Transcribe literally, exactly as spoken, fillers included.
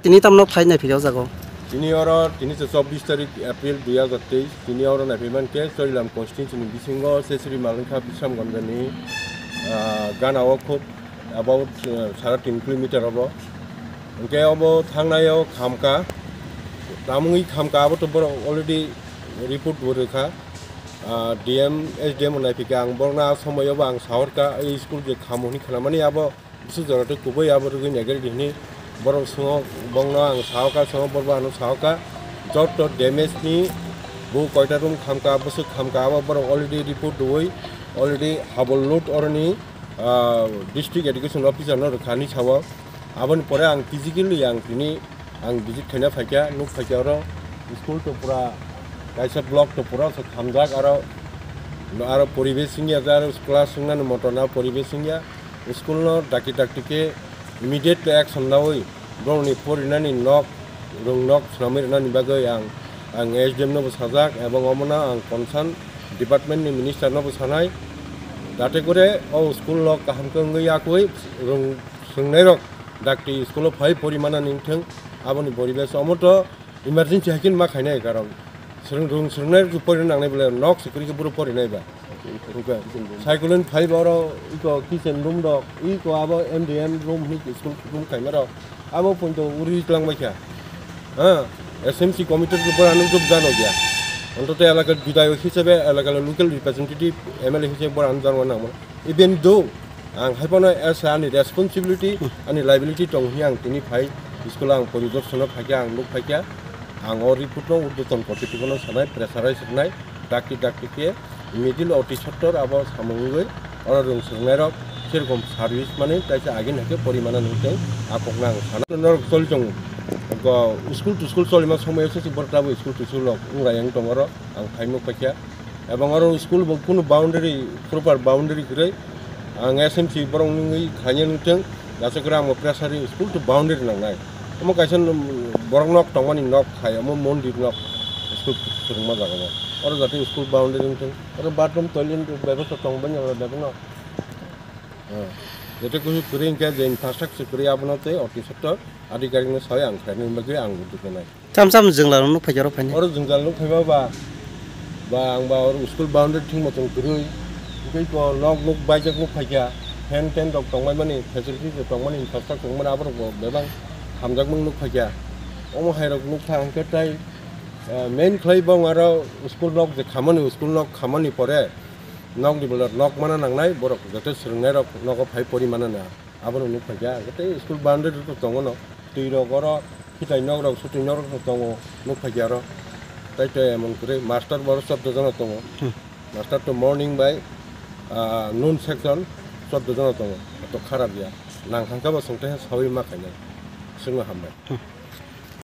Tini tamno phai naiphikha o jaga o? Tini oro, tini se chobbish tarik April dui hazar teis, tini oro naiphiman khe Chorilam constituency ni bisingo Sesri Malingkha Bisramganj ni, ah, gana o khub about, ah, sara tin kilometer obo. Hwnkhe obo thangnai o khamkha, tamungwi khamkha abo to borok already report bo rwkha. Ah, D M, S D M naiphikkha ang borokno a somoio bo ang sahorkha, ei school je khamo hwnwi khnamani abo Bwswk jora tei kubui abo rwgwi naigerdi hwnwi borok swngo, bongno ang sahoka, swngo borok bo ano sahoka. Joto damage ni bo koita room khamka, bwswk khamka, abo borok already report rwui already habol load oroni, ah, district education officer no rwkha hinwi sao. Aboni pore ang physically ang tini Ang visit khaina phaikha, nuk phaikha oro school to pura kaisa block to pura se khamjak, aro, aro poribesh wngya, aro class wngnani moto na poribesh wngya. School no dakti dakti khe immediate action naui borokni porinani nok, rwng nok swnamwi rwnani bagwi ang, ang S D M no bo sajak, ebong omono ang concern department ni minister no bo sanai, jate kore o school no kaham khe wngwi yakwi rwng swngnai rok dakti school o phai pori mana ningthwng, aboni poribesh omo to emergency hai khe ma khainai karon. Swrwng rwng swrwngnai rok pori nangnai bole nok se kwrwi khe boro pori nai ba. Cyclone phai ba oro iko kitchen room rok, iko abo M D M room hwnwi school room khaima rok. Abo poito uri tlang bai kha. Ha, S M C committee rok boro ano jok jano gya. Ontoto elaka bidayok hisabe, elaka local representative M L A hisabe boro ano jano nangma. Even though ang hai phano as ani responsibility, ani liability tong hwnwi ang tini phai school o ang poridorsonno phaikha, ang nuk phaikha, ang o report no urdhwton kortritwkno sanai, pressurize rwnai, dakti dakti khe immediately oti sottor abo samung wngwi oro rwng swrwngnairok serokom service mani taisa agini hai khe porimana nung tei a kokno ang sana. Norok choli tongo, school to school cholima somoi se borok tabuk school to school rok wnglai wng tongo oro, ang phai nuk phaikha. Ebong oro school bo kunu boundary, proper boundary kwrwi. Ang S M C borok nungwi khaina nungthwng, jasokwrang bo pressure school to boundary nangnai. Omo kaisa borok nok tongmani nok khai, omo mondir nok school swrwngma jaga o. Oro jate school boundary wngthwng, oro bathroom, toilet bebostha tong bani oro bebak no. Jate kusu kwrwi hwnkhe je infrastructure kwrwi abono tei oti sotto adhikarik no sai ang khlaina bagwi ang udduk nai. Cham cham jwngla rok nuk phaikha oro phainai. Oro jwngla nuk phaiba ba, ba ang ba oro school boundary thwngmo tong kwrwi. Tei ko nok nuk baijak nuk phaikha, fan ten rok tongmani, facilities rok tongmani, infrastructure tongmani, aborok bo bebak hamjakmung nuk phaikha. Omo hai rok nuk pha hwnkhe tai, eh, main khlai bo aro school nok je khamani, school nok khamani pore nok ni bolor nok mana nangnai, borok joto swrwngnai rok nogo phai pori mana na. Abono nuk phaikha, tei school boundary rok tongo no, twi rok oro, khitai nok rok, sutwi nok rok tongo, nuk phaikha oro. Tai to emon kwrwi, master bo oro chordo jona tongo. Hmm. Master to morning bai, ah, noon section chordo jona tongo, to kharap ya. Nang thangkha bo chwng tei sawi ma khainai, chwngno hambai. Hmm.